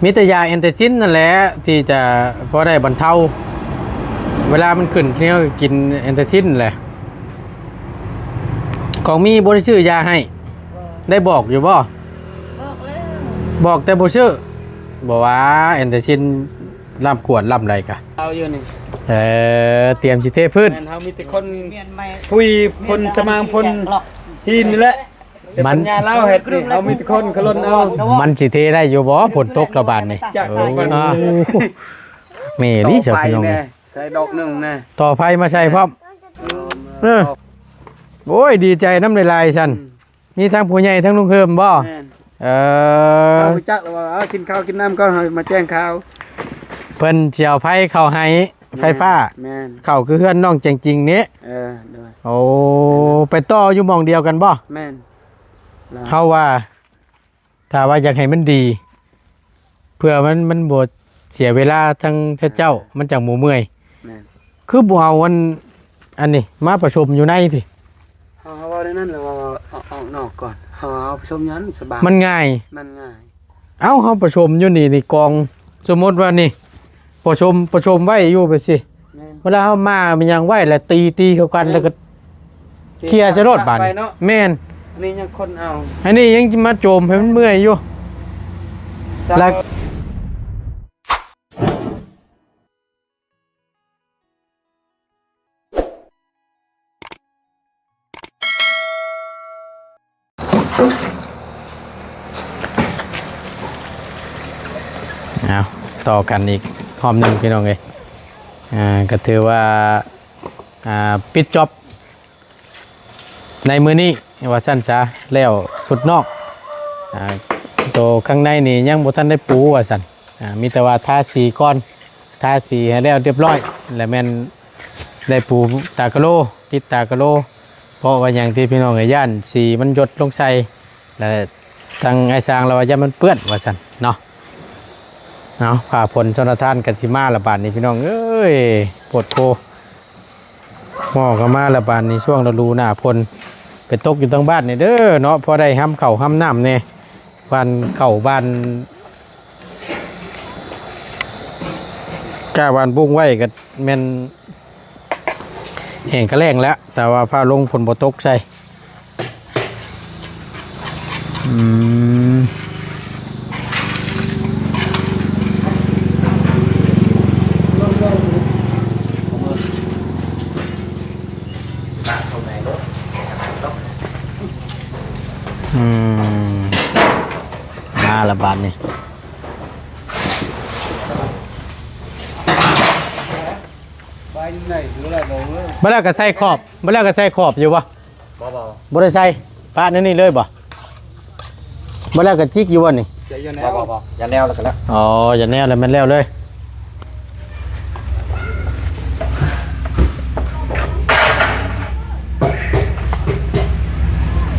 ມີແຕ່ຢາແອນໄທຊິນນັ້ນແຫຼະ ທີ່ຈະພໍໄດ້ບັນເທົາ ເວລາມັນຂຶ້ນ ທີ່ເຮົາກິນແອນໄທຊິນແຫຼະ. ຂອງມີບໍ່ໄດ້ຊື້ຢາໃຫ້ ບໍ່ ໄດ້ບອກຢູ່ບໍ່? ບອກແລ້ວ ບອກແຕ່ບໍ່ຊື້. ບໍ່ວ່າແອນໄທຊິນລ້ຳກວດລ້ຳໃດກະ ເອົາຢູ່ນີ້ ເອີ ຕຽມຊິເທພື້ນ ແມ່ນ ເຮົາມີແຕ່ຄົນ ແມ່ນ ຜູ້ພົນສະໝາງພົນຫີນນີ້ແຫຼະ ມັນ ປັນຍາລາວເຮັດນີ້ ເຮົາມີແຕ່ຄົນຂະຫຼົ່ນເອົາ. ມັນຊິເທໄດ້ຢູ່ບໍ່ ຝົນຕົກລະບາດນີ້? ຈັກ ເອີ ແມ່ນອີ່ ເຈົ້າພີ່ນ້ອງ ຕໍ່ໄຟແດ່ ໃສ່ດອກໜຶ່ງແດ່ ຕໍ່ໄຟມາໃສ່ພ້ອມ. ເອີ ໂອ້ຍ ດີໃຈນຳຫຼາຍໆຊັ້ນ ອືມ ມີທັງຜູ້ໃຫຍ່ທັງລຸງເຮີມບໍ່? ແມ່ນ ເອີ ເຮົາຮູ້ຈັກແລ້ວວ່າ ເອົາ ກິນເຂົ້າກິນນ້ຳກ່ອນ ເຮົາມາແຈ້ງຂ່າວ. ເພິ່ນຊິເອົາໄຟເຂົ້າໃຫ້ ແມ່ນ ໄຟຟ້າ ແມ່ນ ເຂົ້າຄືເຮືອນນ້ອງແຈ້ງຈິງນີ້. ເອີ ໂດຍ ໂອ້ ໄປຕໍ່ຢູ່ໝ່ອງດຽວກັນບໍ່? ແມ່ນ ເຮົາວ່າ ຖ້າວ່າຢາກໃຫ້ມັນດີ ເພື່ອມັນ ມັນບໍ່ເສຍເວລາທັງເຈົ້າ ເອີ ມັນຈັ່ງບໍ່ເມື່ອຍ. ແມ່ນ ຄືບໍ່ເອົາອັນ ອັນນີ້ມາປະສົມຢູ່ໃນພີ້? ເຮົາ ເຮົາເວົ້າແນວນັ້ນແຫຼະ ວ່າເອົາອອກນອກກ່ອນ ເຮົາເອົາປະສົມຢູ່ນັ້ນສະບາຍ ມັນງ່າຍ ມັນງ່າຍ. ເອົ້າ ເຮົາປະສົມຢູ່ນີ້ ນີ້ກອງ ສົມມຸດວ່ານີ້ ປະສົມ ປະສົມໄວ້ຢູ່ແບບຊີ້ ແມ່ນ ເວລາເຮົາມາມີຫຍັງໄວ້ ແລ້ວຕີ ຕີເຂົ້າກັນ ແມ່ນ ແລ້ວກໍເຄຍໃສ່ໂລດບາດນີ້. ແມ່ນ ອັນນີ້ຍັງຄົນເອົາ ອັນນີ້ຍັງມາໂຈມໃຫ້ມັນເມື່ອຍຢູ່ ແລ້ວ ເອົາ ຕໍ່ກັນອີກຮອບໜຶ່ງພີ່ນ້ອງເອີຍ. ອ່າ ກໍຖືວ່າ ອ່າ ປິດຈອບໃນມື້ນີ້ວ່າຊັ້ນຊະ ແລ້ວສຸດນອກ ອ່າ ໂຕຂ້າງໃນນີ້ຍັງບໍ່ທັນໄດ້ປູວ່າຊັ້ນ. ອ່າ ມີແຕ່ວ່າທາສີກ່ອນ ທາສີໃຫ້ແລ້ວຮຽບຮ້ອຍ ແລ້ວແມ່ນໄດ້ປູຕາກະໂລ ຕິດຕາກະໂລ. ເພາະວ່າຫຍັງຕິພີ່ນ້ອງເອີຍ ຢ້ານສີມັນຢົດລົງໃສ່ ແລ້ວທາງອ້າຍຊ່າງລາວວ່າຢ້ານມັນເປື້ອນວ່າຊັ້ນເນາະ. ເອົາ ຟ້າຝົນຊົນລະທານກໍຊິມາລະບາດນີ້ພີ່ນ້ອງເອີຍ ໂພດໂພ. ໝໍ້ກໍມາລະບາດນີ້ ຊ່ວງລະດູໜ້າຝົນ ໄປຕົກຢູ່ທາງບ້ານນີ້ເດີເນາະ ພໍໄດ້ຮຳເຂົ້າຮຳນ້ຳແດ່ ຫວ່ານເຂົ້າຫວ່ານ ກ້າຫວ່ານບຸ້ງໄວ້ກໍແມ່ນແຫ້ງກະແລ້ງແລ້ວ ແຕ່ວ່າຟ້າລົງຝົນບໍ່ຕົກໃສ່. ອືມ ອືມ ມາລະບາດນີ້. ບາດແລ້ວກໍໃສ່ຂອບ ບາດແລ້ວກໍໃສ່ຂອບຢູ່ບໍ່? ບໍ່ ບໍ່ ບໍ່ໄດ້ໃສ່ ປະແນວນີ້ເລີຍບໍ່? ບາດແລ້ວກໍຈິກຢູ່ບໍ່ນີ້? ບໍ່ ບໍ່ ບໍ່ ຢ່າແນວແລ້ວກໍແລ້ວ. ອໍ ຢ່າແນວແລ້ວແມ່ນແລ້ວເລີຍ.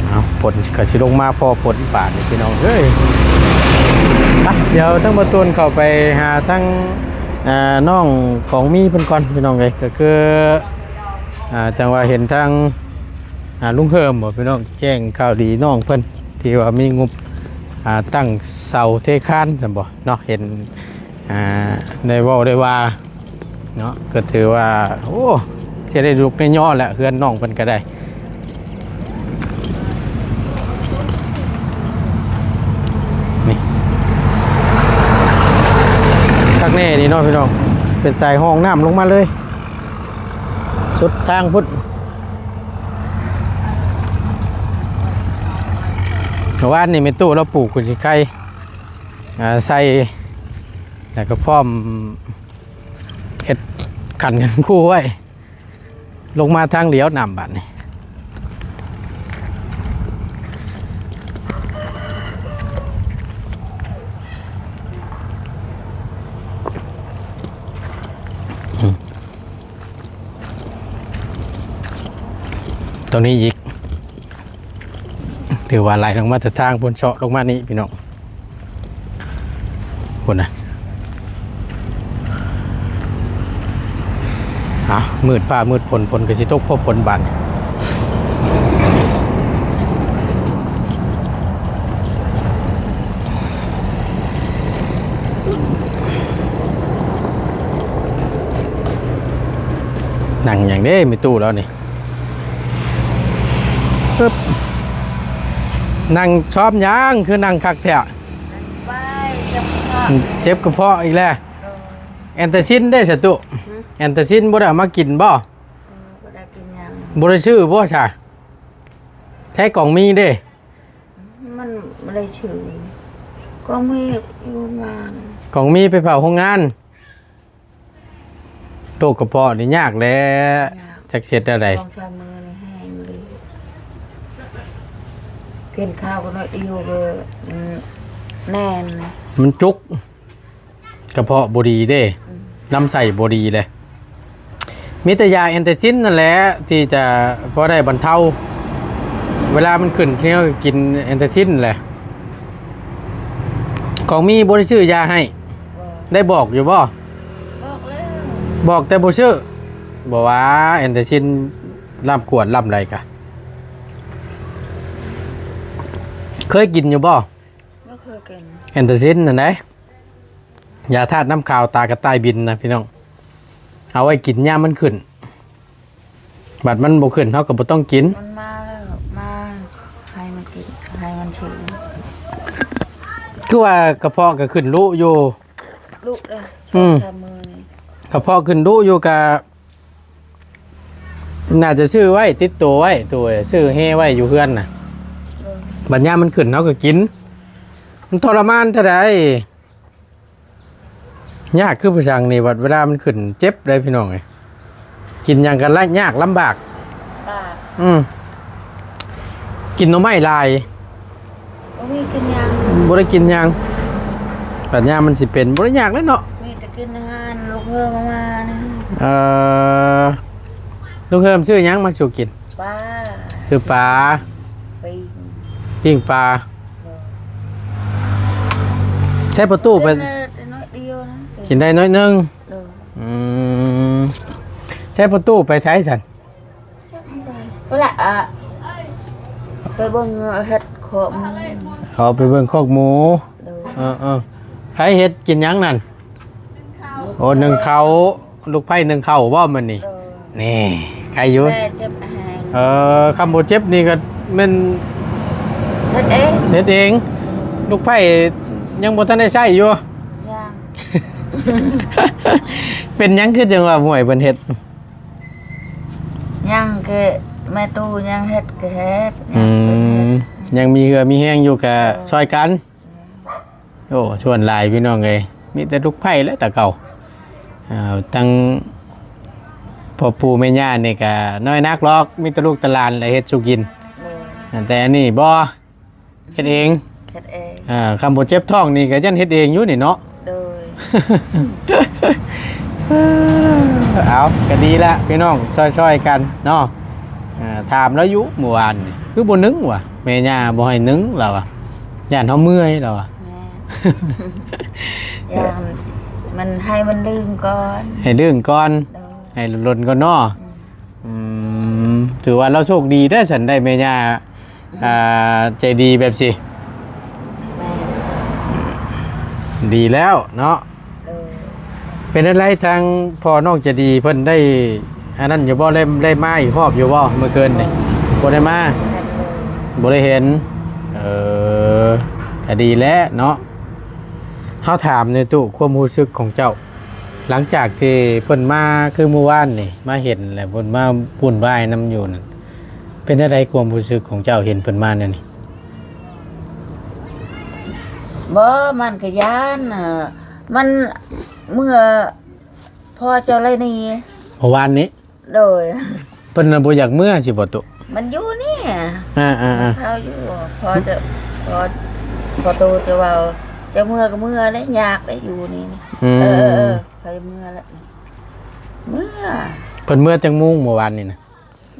ເອົາ ຝົນກໍຊິລົງມາພໍຝົນບາດນີ້ພີ່ນ້ອງເອີຍ. ໄປ ດຽວທາງບ່າວຕູນເຂົ້າໄປຫາທາງ ອ່າ ນ້ອງຂອງມີເພິ່ນກ່ອນພີ່ນ້ອງເອີຍ. ກໍຄື ອ່າ ຈັ່ງວ່າເຫັນທາງ ອ່າ ລຸງເຮີມບໍພີ່ນ້ອງ ແຈ້ງຂ່າວດີນ້ອງເພິ່ນ ທີ່ວ່າມີງົບ ອ່າ ຕັ້ງເສົາເທຄານຊັ້ນບໍເນາະ ເຫັນ ອ່າ ໄດ້ເວົ້າໄດ້ວ່າເນາະ ກໍຖືວ່າ ໂອ້ ຊິໄດ້ລຸກໄດ້ຍໍ້ແຫຼະ ເຮືອນນ້ອງເພິ່ນກໍໄດ້. ນີ້ ຄັກແນ່ນີ້ເນາະພີ່ນ້ອງ ເປັນສາຍຮ່ອງນ້ຳລົງມາເລີຍ ສຸດທາງພຸ້ນ. ເມື່ອວານນີ້ແມ່ຕູ້ລາວປູກຂີ້ໄກ່ ອ່າ ໃສ່ ແລ້ວກໍພ້ອມເຮັດຂັນຂັນຄູໄວ້ ລົງມາທາງດຽວນ້ຳບາດນີ້. ຕົວນີ້ອີກ ຖືວ່າໄຫຼລົງມາແຕ່ທາງພຸ້ນ ເຊາະລົງມານີ້ພີ່ນ້ອງ ພຸ້ນນະ. ອ່າ ມືດຟ້າມືດຝົນ ຝົນກໍຊິຕົກພໍຝົນບາດນີ້. ນັ່ງຫຍັງເດ້ແມ່ຕູ້ລາວນີ້? ປຶບ ນັ່ງຊ້ອມຫຍັງ ຄືນັ່ງຄັກແທ້? ໄປ ເຈັບກະເພາະ ເຈັບກະເພາະອີກແລ້ວ. ໂດຍ ແອນຕາຊິນເດ້ສະຕຸ? ຫຶ? ແອນຕາຊິນບໍ່ໄດ້ເອົາມາກິນບໍ່? ເອີ ບໍ່ໄດ້ກິນຫຍັງ ບໍ່ໄດ້ຊື້ບໍ່ຊະ? ແທ້ ກອງມີເດ້? ມັນບໍ່ໄດ້ຊື້ ກອງມີຢູ່ໂຮງງານ ກອງມີໄປເຝົ້າໂຮງງານ. ໂລກກະເພາະນີ້ຍາກແຫຼະ ຍາກ ຈັກເຮັດແນວໃດ ສອງສາມມື້ນີ້ແຮງເລີຍ ກິນເຂົ້າໜ້ອຍດຽວກໍ ອືມ ແໜ້ນ ມັນຈຸກ ກະເພາະບໍ່ດີເດ້ ອືມ ລຳໄສ້ບໍ່ດີເດ້. ມີແຕ່ຢາແອນຕາຊິນນັ້ນແຫຼະ ທີ່ຈະພໍໄດ້ບັນເທົາ ເວລາມັນຂຶ້ນ ທີ່ເຮົາກິນແອນຕາຊິນແຫຼະ. ຂອງມີບໍ່ໄດ້ຊື້ຢາໃຫ້ ບໍ່ ໄດ້ບອກຢູ່ບໍ່? ບອກແລ້ວ ບອກແຕ່ບໍ່ຊື້ ບໍ່ວ່າແອນຕາຊິນລຳກວດລຳໃດກະ ເຄີຍກິນຢູ່ບໍ່? ບໍ່ເຄີຍກິນ ແອນຕາຊິນນັ້ນໃດ ຢາທາດນ້ຳຂາວຕາກະຕ່າຍບິນນະພີ່ນ້ອງ ເອົາໄວ້ກິນຍາມມັນຂຶ້ນ ບັດມັນບໍ່ຂຶ້ນເຮົາກໍບໍ່ຕ້ອງກິນ. ມັນມາແລ້ວ ມາ ໃຫ້ມັນກິນ ໃຫ້ມັນສູງ. ຄືວ່າກະເພາະກໍຂຶ້ນດຸຢູ່ ດຸເດ້ ອືມ ສອງສາມມື້ນີ້ ກະເພາະຂຶ້ນດຸຢູ່ ກະໜ້າຈະຊື້ໄວ້ຕິດໂຕໄວ້ ໂຕຊື້ແຮ່ໄວ້ຢູ່ເຮືອນນະ ເອີ ບັດຍາມມັນຂຶ້ນເຮົາກໍກິນ. ມັນທໍລະມານເທົ່າໃດ. ຍາກຄືຜູ້ຊ່າງນີ້ ບັດເວລາມັນຂຶ້ນເຈັບເດ້ພີ່ນ້ອງເອີຍ ກິນຫຍັງກໍລະຍາກລຳບາກ ບາກ ອືມ ກິນໜໍ່ໄມ້ຫຼາຍ ບໍ່ມີກິນຫຍັງ ບໍ່ໄດ້ກິນຫຍັງ ບັດຍາມມັນຊິເປັນ ບໍ່ໄດ້ຍາກເລີຍເນາະ ມີແຕ່ກິນອາຫານລູກເຮີມາມານີ້ ເອີ ລູກເຮີມຊື້ຫຍັງມາສູ່ກິນ? ປາ ຊື້ປາ ປີ້ງ ປີ້ງປາ ໂດຍ ໃຊ້ປະຕູໄປ ກິນໄດ້ໜ້ອຍດຽວນະ ກິນໄດ້ໜ້ອຍໜຶ່ງ ໂດຍ ອືມ ໃຊ້ປະຕູໄປໃສຊັ້ນ? ພຸ້ນລະ ອະ ໄປເບິ່ງເຮັດຄອກໝູ ເອົາໄປເບິ່ງຄອກໝູ ໂດຍ ເອີໆ ໃຜເຮັດກິນຫຍັງນັ້ນ? ໂອ້ ໜຶ້ງເຂົ້າ ລູກໃພ້ໜຶ້ງເຂົ້າບໍ່ມື້ນີ້? ເອີ ນີ້ ໄຄຢູ່ ແມ່ເຈັບແຮງ ເອີ ຄຳບໍ່ເຈັບນີ້ກໍແມ່ນເຮັດເອງ ເຮັດເອງ ລູກໃພ້ຍັງບໍ່ທັນໄດ້ໃຊ້ຢູ່ ຍັງ ເປັນຫຍັງຄືຈັ່ງວ່າໝວຍເພິ່ນເຮັດ? ຍັງຄືແມ່ຕູ້ຍັງເຮັດກໍເຮັດ ອືມ ຍັງມີເຫື່ອມີແຮງຢູ່ກໍ ເອີ ຊ່ອຍກັນ ອືມ ໂອ້ ສ່ວນຫຼາຍພີ່ນ້ອງເອີຍ ມີແຕ່ລູກໃພ້ແຫຼະແຕ່ເກົ່າ ເອີ ທັງພໍ່ປູ່ແມ່ຍ່ານີ້ກໍນ້ອຍໜັກດອກ ມີແຕ່ລູກແຕ່ຫຼານແຫຼະເຮັດສູ່ກິນ ໂດຍ ແຕ່ອັນນີ້ບໍ່ ເຮັດເອງ ເຮັດເອງ ເອີ ຄຳບໍ່ເຈັບທ້ອງນີ້ກໍຍັງເຮັດເອງຢູ່ນີ້ເນາະ ໂດຍ ເອົາ ກໍດີລະພີ່ນ້ອງ ຊ່ອຍໆກັນເນາະ ເອີ ຖາມລາວຢູ່ມື້ວານນີ້ ຄືບໍ່ໜຶ້ງວະ ແມ່ຍ່າບໍ່ໃຫ້ໜຶ້ງລາວວ່າ ຢ້ານເຮົາເມື່ອຍລາວວ່າ ແມ່ນ ຢ້ານມັນ ໃຫ້ມັນດຶງກ່ອນ ໃຫ້ດຶງກ່ອນ ໂດຍ ໃຫ້ຫຼົ່ນກ່ອນເນາະ ອືມ ອືມ ຖືວ່າລາວໂຊກດີເດ້ຊັ້ນ ໄດ້ແມ່ຍ່າ ອ່າ ໃຈດີແບບຊີ້ ແມ່ນ ດີແລ້ວເນາະ ໂດຍ ເປັນຈັ່ງໃດທາງພໍ່ນ້ອງໃຈດີເພິ່ນໄດ້ອັນນັ້ນຢູ່ບໍ່ ໄດ້ ໄດ້ມາອີກຮອບຢູ່ບໍ່ມື້ຄືນນີ້? ບໍ່ໄດ້ມາ ບໍ່ໄດ້ເຫັນ ເອີ ກໍດີແລ້ວເນາະ ເຮົາຖາມແດ່ຕູ້ ຄວາມຮູ້ສຶກຂອງເຈົ້າ ຫຼັງຈາກທີ່ເພິ່ນມາ ຄືມື້ວານນີ້ມາເຫັນແລ້ວ ເພິ່ນມາວຸ່ນວາຍນຳຢູ່ນັ້ນ ເປັນຈັ່ງໃດຄວາມຮູ້ສຶກຂອງເຈົ້າເຫັນເພິ່ນມາແນວນີ້? ບໍ່ ມັນກໍຢ້ານ ມັນເມື່ອພໍ່ເຈົ້າໄລ່ໜີ ເມື່ອວານນີ້? ໂດຍ ເພິ່ນນະບໍ່ຢາກເມືອຊິບໍ່ຕຸ? ມັນຢູ່ນີ້ ອ່າໆໆ ເຂົາຢູ່ ພໍຈະ ພໍ ພໍໂຕຈະເວົ້າ ຈະເມືອກໍເມືອເດ້ ຍາກເດ້ຢູ່ນີ້ ອືມ ເອີໆໆ ໃຜເມືອລະ ເມືອ ເພິ່ນເມືອຈັກໂມງເມື່ອວານນີ້ນະ?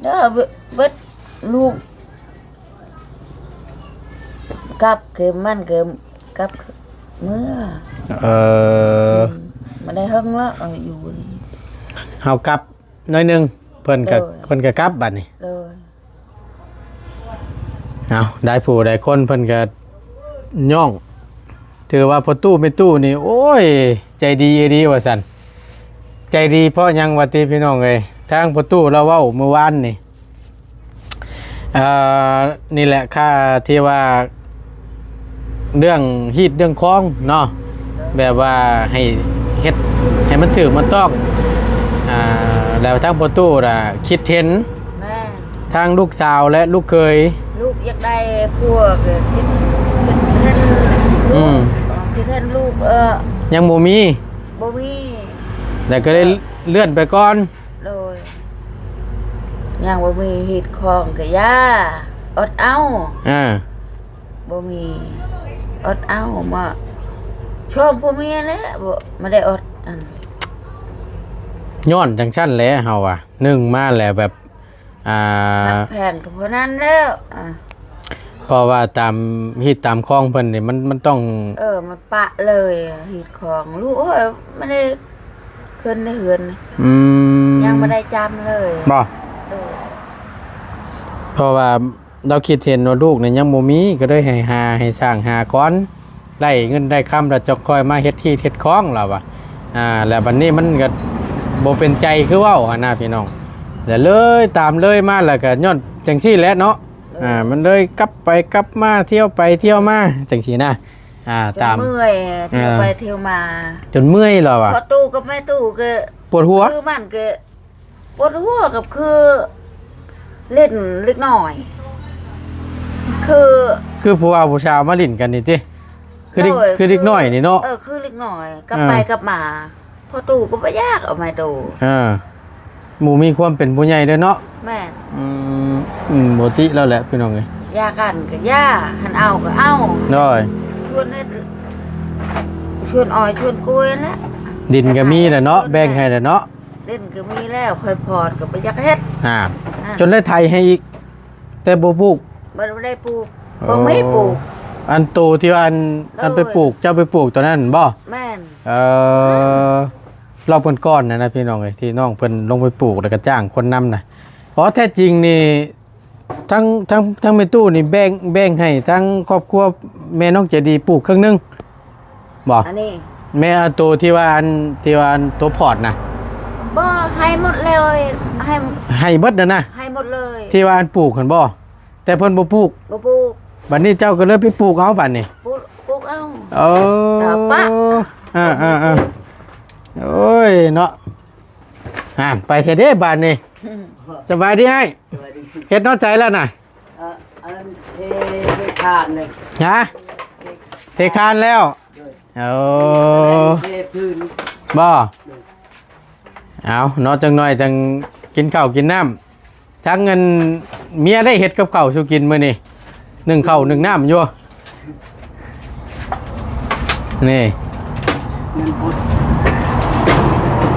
ເດີ ເບິດ ເບິດລູກ ກັບຄືມັນຄືກັບເມືອ ເອີ ອືມ ບໍ່ໄດ້ເຖິງລະ ເອີ ຢູ່ນີ້ ເຮົາກັບໜ້ອຍໜຶ່ງ ເພິ່ນກໍ ໂດຍ ເພິ່ນກໍກັບບັດນີ້ ໂດຍ ເອົາ ໄດ້ຜູ້ໄດ້ຄົນເພິ່ນກໍຍ້ອງ ຖືວ່າພໍ່ຕູ້ແມ່ຕູ້ນີ້ ໂອ້ຍ ໃຈດີອີ່ຫຼີວ່າຊັ້ນ ໃຈດີເພາະຫຍັງວ່າຕິ ພີ່ນ້ອງເອີຍ ທາງພໍ່ຕູ້ລາວເວົ້າມື້ວານນີ້ ເອີ ນີ້ແຫຼະ ຄ່າທີ່ວ່າເລື່ອງຮີດເລື່ອງຄອງເນາະ ແບບວ່າໃຫ້ເຮັດໃຫ້ມັນຖືກມັນຕ້ອງ ອ່າ ແລ້ວທາງພໍ່ຕູ້ລະຄິດເຫັນ ແມ່ນ ທາງລູກສາວ ແລະ ລູກເຂີຍ ລູກຢາກໄດ້ຜົວກໍຄິດ ຄິດເຫັນ ອືມ ຄິດເຫັນລູກ ເອີ ຍັງບໍ່ມີ ບໍ່ມີ ແລ້ວກໍໄດ້ເລື່ອນໄປກ່ອນ ໂດຍ ຍັງບໍ່ມີຮີດຄອງກໍຢ່າ ອົດເອົາ ອ່າ ບໍ່ມີ ອົດເອົາ ມາຊົມຜົວເມຍແຫຼະ ບໍ່ ບໍ່ໄດ້ອົດ ອັນ ຍ້ອນຈັ່ງຊັ້ນແຫຼະເຮົາວ່າ ໜຶ່ງມາແລ້ວແບບ ອ່າ ຮັກແພງກໍພໍນັ້ນແລ້ວ ອ່າ ເພາະວ່າຕາມຮີດຕາມຄອງເພິ່ນນີ້ ມັນ ມັນຕ້ອງ ເອີ ມັນປະເລີຍ ຮີດຄອງ ລູກ ໂອ້ຍ ບໍ່ໄດ້ ເພິ່ນໃນເຮືອນ ອືມ ຍັງບໍ່ໄດ້ຈຳເລີຍ ບໍ່ ໂດຍ ເພາະວ່າລາວຄິດເຫັນວ່າລູກນີ້ຍັງບໍ່ມີ ກໍເລີຍໃຫ້ຫາ ໃຫ້ສ້າງຫາກ່ອນ ໄດ້ເງິນໄດ້ຄຳແລ້ວຈະຄ່ອຍມາເຮັດທີ່ເຮັດຂອງ ລາວວ່າ ອ່າ ແລ້ວບັດນີ້ມັນກໍບໍ່ເປັນໃຈຄືເວົ້າຫັ້ນນະພີ່ນ້ອງ ແລ້ວເລີຍຕາມເລີຍມາ ແລ້ວກໍຍ້ອນຈັ່ງຊີ້ແຫຼະເນາະ ໂດຍ ອ່າ ມັນເລີຍກັບໄປກັບມາ ທ່ຽວໄປທ່ຽວມາ ຈັ່ງຊີ້ນະ ອ່າ ຈົນ ຕາມ ເມື່ອຍ ອ່າ ທ່ຽວໄປທ່ຽວມາ ຈົນເມື່ອຍແລ້ວວ່າ ພໍ່ຕູ້ກັບແມ່ຕູ້ກໍ ປວດຫົວ ຄືມັນກໍປວດຫົວ ກໍຄືຫຼິ້ນເດັກນ້ອຍ ຄື ຄືຜູ້ບ່າວຜູ້ສາວມາຫຼິ້ນກັນນີ້ຕິ ຄືເດັກ ໂດຍ ຄືເດັກນ້ອຍນີ້ເນາະ ເອີ ຄືເດັກນ້ອຍ ກັບ ອ່າ ໄປກັບມາ ພໍ່ຕູ້ກໍບໍ່ຢາກເອົາແມ່ຕູ້ ອ່າ ບໍ່ມີຄວາມເປັນຜູ້ໃຫຍ່ເດ້ເນາະ ແມ່ນ ອືມ ອືມ ບໍ່ຕິແລ້ວແຫຼະພີ່ນ້ອງເອີຍ ຢາກກັນກໍຢ່າ ຄັນເອົາກໍເອົາ ໂດຍ ຊວນເຮັດ ຊວນອ້ອຍຊວນກ້ວຍແຫຼະ ດິນກໍມີແຫຼະເນາະ ແບ່ງໃຫ້ແຫຼະເນາະ ດິນກໍມີແລ້ວ ຂ້ອຍພອດກໍບໍ່ຢາກເຮັດ ອ່າ ອ່າ ຈົນໄດ້ໄຖໃຫ້ອີກ ແຕ່ບໍ່ປູກ ບໍ່ໄດ້ປູກ ເອີ ບໍ່ມີປູກ ອັນໂຕທີ່ວ່າອັນ ໂດຍ ອັນໄປປູກ ເຈົ້າໄປປູກຕອນນັ້ນບໍ່? ແມ່ນ ເອີ ລອບກ່ອນໆນັ້ນນະພີ່ນ້ອງເອີຍ ທີ່ນ້ອງເພິ່ນລົງໄປປູກ ແລ້ວກໍຈ້າງຄົນນຳນະ ອໍ ແທ້ຈິງນີ້ ທັງ ທັງ ທັງແມ່ຕູ້ນີ້ແບ່ງ ແບ່ງໃຫ້ທາງຄອບຄົວແມ່ນ້ອງໃຈດີປູກເຄິ່ງໜຶ່ງບໍ່? ອັນນີ້ ແມ່ນ ອັນໂຕທີ່ວ່າອັນ ທີ່ວ່າອັນໂຕພອດນະ ບໍ່ ໃຫ້ໝົດເລີຍ ໃຫ້ ໃຫ້ເບິດນັ້ນນະ ໃຫ້ໝົດເລີຍ ທີ່ວ່າອັນປູກຫັ້ນບໍ່? ແຕ່ເພິ່ນບໍ່ປູກ ບໍ່ປູກ ບັດນີ້ເຈົ້າກໍເລີຍໄປປູກເອົາບັດນີ້ ປູກ ປູກເອົາ ເອີ ຕາປະ ເອີໆໆ ໂອ້ຍເນາະ ອ່າ ໄປໃສເດ້ບາດນີ້ ສະບາຍດີອ້າຍ ສະບາຍດີ ເຮັດຮອດໃສແລ້ວນະ? ເອີ ອັນເທ ເທຄານເລີຍ ຮະ ເທຄານແລ້ວ ໂດຍ ໂອ້ ເທພື້ນ ບໍ່ ໂດຍ ເອົາເນາະ ຈັກໜ່ອຍຈັ່ງກິນເຂົ້າກິນນ້ຳ ທັງອັນເມຍໄດ້ເຮັດກັບເຂົ້າສູ່ກິນມື້ນີ້ ໜຶ້ງເຂົ້າໜຶ້ງນ້ຳຢູ່ ນີ້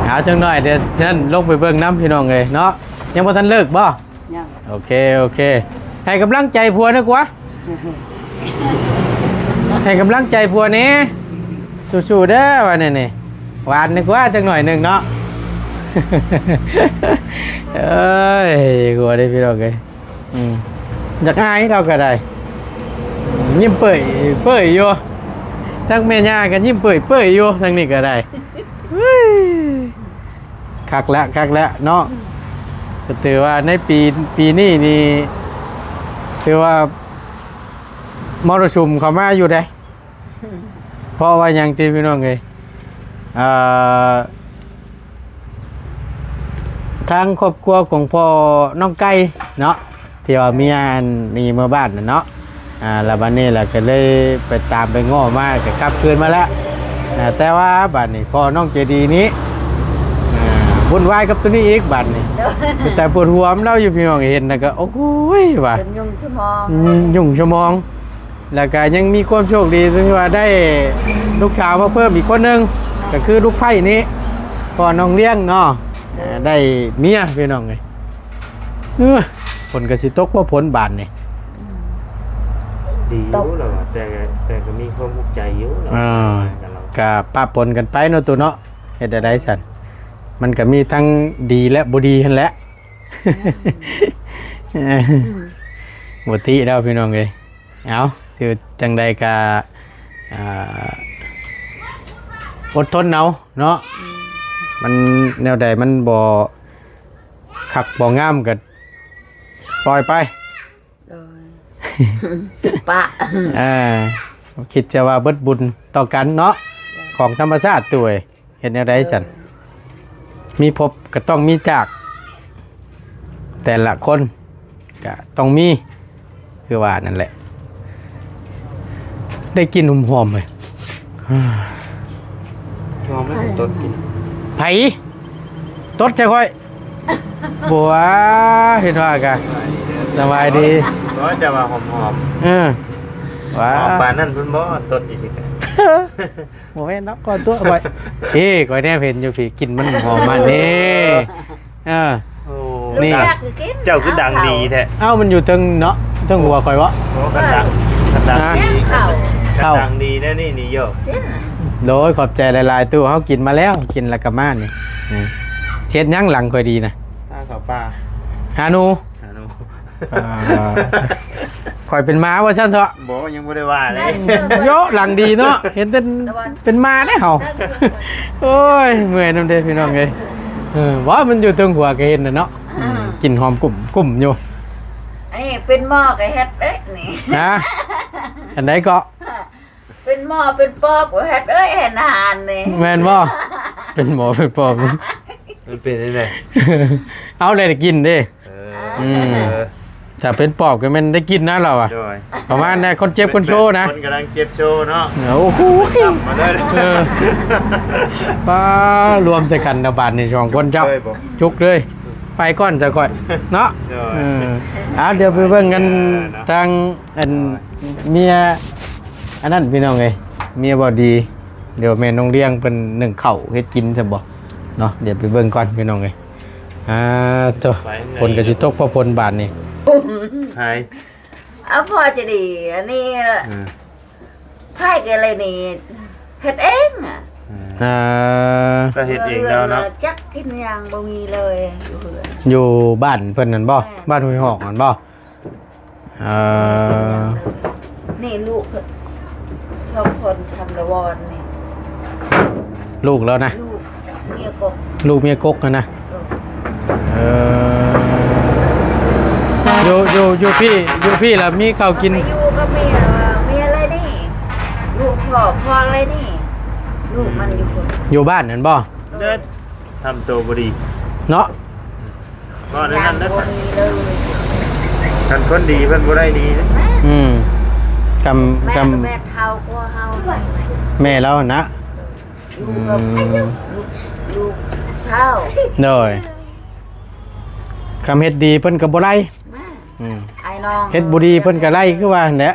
ເອົາ ຈັກໜ່ອຍດຽວນັ້ນລົງໄປເບິ່ງນຳພີ່ນ້ອງເອີຍເນາະ ຍັງບໍ່ທັນເລີກບໍ່? ຍັງ ໂອເຄ ໂອເຄ ໃຫ້ກຳລັງໃຈຜົວໜ້ອຍກວ່າ ໃຫ້ກຳລັງໃຈຜົວແດ່ ສູ້ໆເດີ ວ່າແນວນີ້ ຫວານໜ້ອຍກວ່າຈັກໜ້ອຍໜຶ່ງເນາະ ເອີຍ ກົວເດ້ພີ່ນ້ອງເອີຍ ອືມ ຢາກອາຍລາວກໍໄດ້ ຍິ້ມເປີຍເປີຍຢູ່ ທັງແມ່ຍ່າກໍຍິ້ມເປີຍເປີຍຢູ່ ທາງນີ້ກໍໄດ້ ເຮີ້ຍ ຄັກແລ້ວ ຄັກແລ້ວເນາະ ກໍຖືວ່າໃນປີ ປີນີ້ນີ້ ຖືວ່າມໍລະສຸມເຂົ້າມາຢູ່ເດ້ ເພາະວ່າຫຍັງຕິພີ່ນ້ອງເອີຍ ເອີ ທາງຄອບຄົວຂອງພໍ່ນ້ອງໄກ່ເນາະ ທີ່ວ່າເມຍອັນນີ້ເມືອບ້ານນັ້ນເນາະ ອ່າ ແລ້ວບັດນີ້ລະກໍເລີຍໄປຕາມໄປງໍ້ມາ ກໍກັບຄືນມາແລ້ວ ອ່າ ແຕ່ວ່າບັດນີ້ພໍ່ນ້ອງໃຈດີນີ້ ອ່າ ວຸ່ນວາຍກັບໂຕນີ້ອີກບັດນີ້ ໂດຍ ເປັນຕາປວດຫົວນຳລາວຢູ່ ພີ່ນ້ອງເຫັນແລ້ວກໍ ໂອ້ຍ ວ່າ ຈົນຫຍຸ້ງຊົ່ວໂມງ ອືມ ຫຍຸ້ງຊົ່ວໂມງ ແລ້ວກໍຍັງມີຄວາມໂຊກດີທີ່ວ່າໄດ້ລູກສາວມາເພີ່ມອີກຄົນໜຶ່ງ ກໍຄືລູກໃພ້ນີ້ ພໍ່ນ້ອງລ້ຽງເນາະ ອ່າ ໄດ້ເມຍ ພີ່ນ້ອງເອີຍ ເອີ ຝົນກໍຊິຕົກບໍ່ຝົນບາດນີ້ ອືມ ດີຢູ່ລະວ່າ ແຕ່ ແຕ່ກໍມີຄວາມທຸກໃຈຢູ່ລະ ອ່າ ກັບລາວ ກໍປະປົນກັນໄປເນາະ ຕູ້ເນາະ ເຮັດແນວໃດຊັ້ນ ມັນກໍມີທັງດີ ແລະ ບໍ່ດີຫັ້ນແຫຼະ ອືມ ບໍ່ຕິແລ້ວ ພີ່ນ້ອງເອີຍ ເອົາ ຄືຈັ່ງໃດກໍ ອ່າ ອົດທົນເອົາເນາະ ອືມ ມັນແນວໃດມັນບໍ່ ຄັກບໍ່ງາມກໍປ່ອຍໄປ ໂດຍ ປະ ເອີ ຄິດຈະວ່າເບິດບຸນຕໍ່ກັນເນາະ ໂດຍ ຂອງທຳມະຊາດ ຕູ້ເອີຍ. ເຮັດແນວໃດຊັ້ນ? ເອີ ມີພົບກໍຕ້ອງມີຈາກ ແຕ່ລະຄົນກໍຕ້ອງມີ ຄືວ່ານັ້ນແຫຼະ. ໄດ້ກິ່ນຫອມໆເລີຍ ຫອມໄປຕົດກິນ. ໃຜຕົດໃສ່ຂ້ອຍ? ບໍ່ວ່າ ເຫັນວ່າກະ ສະບາຍດີ. ບໍ່ ຈະວ່າຫອມໆ ເອີ ຫອມປານນັ້ນພຸ້ນບໍ່? ຕົດອີກຊິກະ ບໍ່ແມ່ນດອກ ຂໍຕົວະຂ້ອຍ ເອີ ຂ້ອຍແນມເຫັນຢູ່ພີ້ ກິ່ນມັນຫອມມານີ້ ເອີ ໂອ້ ນີ້ ເຈົ້າຄືດັງດີແທ້. ເອົ້າ ມັນຢູ່ເທິງເນາະ ເທິງຫົວຂ້ອຍເບາະ? ໂອ້ ຄັນດັງ ຄັນດັງດີ ຄັນດັງດີແນວນີ້ນີ້ໂຍ. ໂດຍ ຂອບໃຈຫຼາຍໆ ຕູ້ ເຮົາກິນມາແລ້ວ ກິນແລ້ວກໍມານີ້. ເຮັດຫຍັງຫຼັງຂ້ອຍດີນະ? ຫາເຂົ້າປ່າ ຫາໜູ ຫາໜູ. ອ່າ ຂ້ອຍເປັນໝາວ່າຊັ້ນເຖາະ. ບໍ່ ຍັງບໍ່ໄດ້ວ່າເລີຍ. ໂຍະ ຫຼັງດີເນາະ ເຫັນແຕ່ເປັນໝາເດ້ເຮົາ. ໂອ້ຍ ເມື່ອຍນຳເດ້ພີ່ນ້ອງເອີຍ. ເອີ ວ່າມັນຢູ່ເທິງຫົວກໍເຫັນນະເນາະ. ອືມ ກິ່ນຫອມກຸ້ມໆຢູ່. ອັນນີ້ເປັນໝໍ້ກໍເຮັດເດ້ນີ້ ຮະ? ອັນໃດເກາະ? ເປັນໝໍ້ເປັນປອບ ເຮັດເອີຍ ເຮັດອາຫານນີ້ ແມ່ນບໍ່? ເປັນໝໍ້ເປັນປອບ ມັນເປັນຈັ່ງໃດ? ເອົາແລ້ວໄດ້ກິນເດ້. ເອີ ອືມ ຖ້າເປັນປອບກໍແມ່ນໄດ້ກິນນະລາວອະ. ໂດຍ ປະມານນັ້ນ ຄົນເຈັບຄົນໂຊນະ ຄົນກຳລັງເຈັບໂຊເນາະ. ໂອ້ໂຫ ເອີ ປ້າ ລວມໃສ່ກັນລະບາດນີ້ ສອງຄົນເຈົ້າ ເອີຍ ບໍ່ ຈຸກເລີຍ. ໄປກ່ອນຊະຂ້ອຍເນາະ. ໂດຍ ເອີ ອ່າ ດຽວໄປເບິ່ງກັນ ເອີ ເນາະ ທາງ ອັນ ໂດຍ ເມຍ ອັນນັ້ນພີ່ນ້ອງເອີຍ ເມຍບໍ່ດີ. ດຽວແມ່ນ້ອງລ້ຽງເພິ່ນໜຶ້ງເຂົ້າເຮັດກິນຊະບໍ່ເນາະ. ດຽວໄປເບິ່ງກ່ອນພີ່ນ້ອງເອີຍ. ອ່າ ໂທ້ ໄປ ຝົນກໍຊິຕົກພໍ້ຝົນບາດນີ້ ຫາຍ ເອົາພໍ້ຈະດີ. ອັນນີ້ ເອີ ໃຜກໍເລີຍນີ້ ເຮັດເອງອະ. ເອີ ອ່າ ກໍເຮັດເອງແລ້ວເນາະ. ຈັກກິນຫຍັງບໍ່ມີເລີຍ ຢູ່ເຮືອນ ຢູ່ບ້ານເພິ່ນນັ້ນບໍ່? ແມ່ນ ບ້ານຫ້ວຍຫອກນັ້ນບໍ່? ເອີ ນີ້ລູກເພິ່ນສອງຄົນ ທຳລະວອນນີ້ ລູກແລ້ວນະ ລູກເມຍກົກ ລູກເມຍກົກຫັ້ນນະ. ເອີ ເອີ ຢູ່ ຢູ່ ຢູ່ພີ້ ຢູ່ພີ້ລະມີເຂົ້າກິນ ໄປຢູ່ກັບເມຍ ເມຍເລີຍນີ້ ລູກພໍ່ ພໍ່ເລີຍນີ້ ລູກມັນຢູ່ພຸ້ນ ຢູ່ບ້ານຫັ້ນບໍ່? ໂດຍ ທຳໂຕບໍ່ດີເນາະ. ບໍ່ແນວນັ້ນເດີ ບໍ່ມີເລີຍ ຄັນຄົນດີເພິ່ນບໍ່ໄດ້ດີເດ້. ອືມ ກຳ ແມ່ ກຳ ແມ່ເຖົ້າກວ່າເຮົາ ແມ່ລາວນະ ຢູ່ກັບ ອືມ ລູກ ລູກສາວ. ໂດຍ ຄຳເຮັດດີເພິ່ນກໍບໍ່ໄລ່. ແມ່ ອືມ ອ້າຍນ້ອງ ເຮັດບໍ່ດີເພິ່ນກໍໄລ່ ຄືວ່າຫັ້ນແຫຼະ.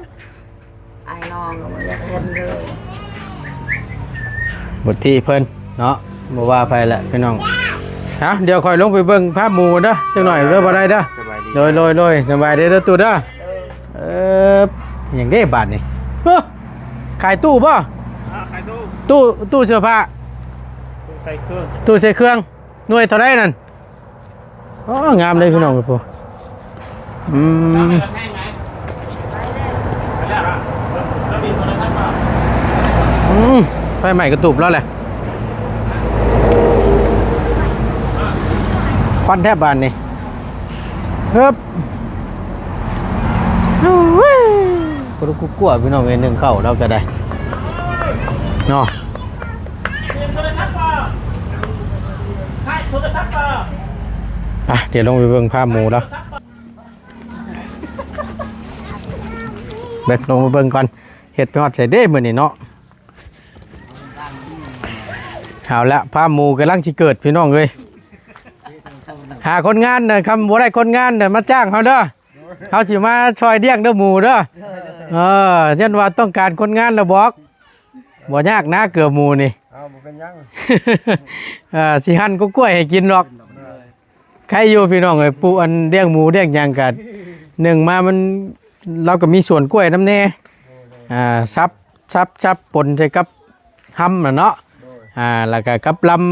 ອ້າຍນ້ອງກໍບໍ່ຢາກເຫັນເລີຍ ບໍ່ຕິເພິ່ນເນາະ ບໍ່ວ່າໃຜແຫຼະພີ່ນ້ອງ. ເອົາ ດຽວຂ້ອຍລົງໄປເບິ່ງພາບໝູເດີ ຈັກໜ້ອຍເດີ ບໍ່ໄດ້ເດີ. ສະບາຍດີ ໂດຍ ໂດຍ ໂດຍ ສະບາຍດີເດີຕູ້ເດີ. ເອີ ຫຍັງເດ້ບາດນີ້? ເອີ ຂາຍຕູ້ບໍ່? ອ່າ ຂາຍຕູ້ ຕູ້ ຕູ້ເສື້ອຜ້າ ຕູ້ໃສ່ເຄື່ອງ ຕູ້ໃສ່ເຄື່ອງ. ໜ່ວຍເທົ່າໃດນັ້ນ? ອໍ ງາມເດ້ພີ່ນ້ອງເອີຍ ອືມ ອືມ ໄຟໄໝ້ກະຕູບແລ້ວແຫຼະ ຄວັນແທບບາດນີ້. ເອີບ ກຸດກຸດກົວ ພີ່ນ້ອງເອີຍ ໜຶ້ງເຂົ້າລາວກະໄດ້ເນາະ. ໄປ ດຽວລົງໄປເບິ່ງພາບໝູລະ ເບິ່ງ ລົງໄປເບິ່ງກ່ອນ ເຮັດໄປຮອດໃສເດ້ມື້ນີ້ເນາະ. ເອົາລະ ພາບໝູກຳລັງຊິເກີດ ພີ່ນ້ອງເອີຍ. ຫາຄົນງານນະ ຄັນບໍ່ໄດ້ຄົນງານນະ ມາຈ້າງເຮົາເດີ. ເຮົາຊິມາຊ່ອຍລ້ຽງເດີໝູເດີ. ເອີ ຢ້ານວ່າຕ້ອງການຄົນງານລະບອກ. ບໍ່ຍາກນາ ເກືອໝູນີ້. ເອົາ ບໍ່ເປັນຫຍັງ. ເອີ ຊິຫັ່ນກະກ້ວຍໃຫ້ກິນດອກ. ໂດຍ ໄຄຢູ່ພີ່ນ້ອງເອີຍ ປູກອັນລ້ຽງໝູລ້ຽງຫຍັງກະ ໜຶ່ງມາມັນ ລາວກະມີສວນກ້ວຍນຳແດ່. ໂດຍ ໂດຍ ອ່າ ສັບ ສັບ ສັບ ປົນໃສ່ກັບຮຳນະເນາະ. ໂດຍ ອ່າ ລະກະກັບລຳ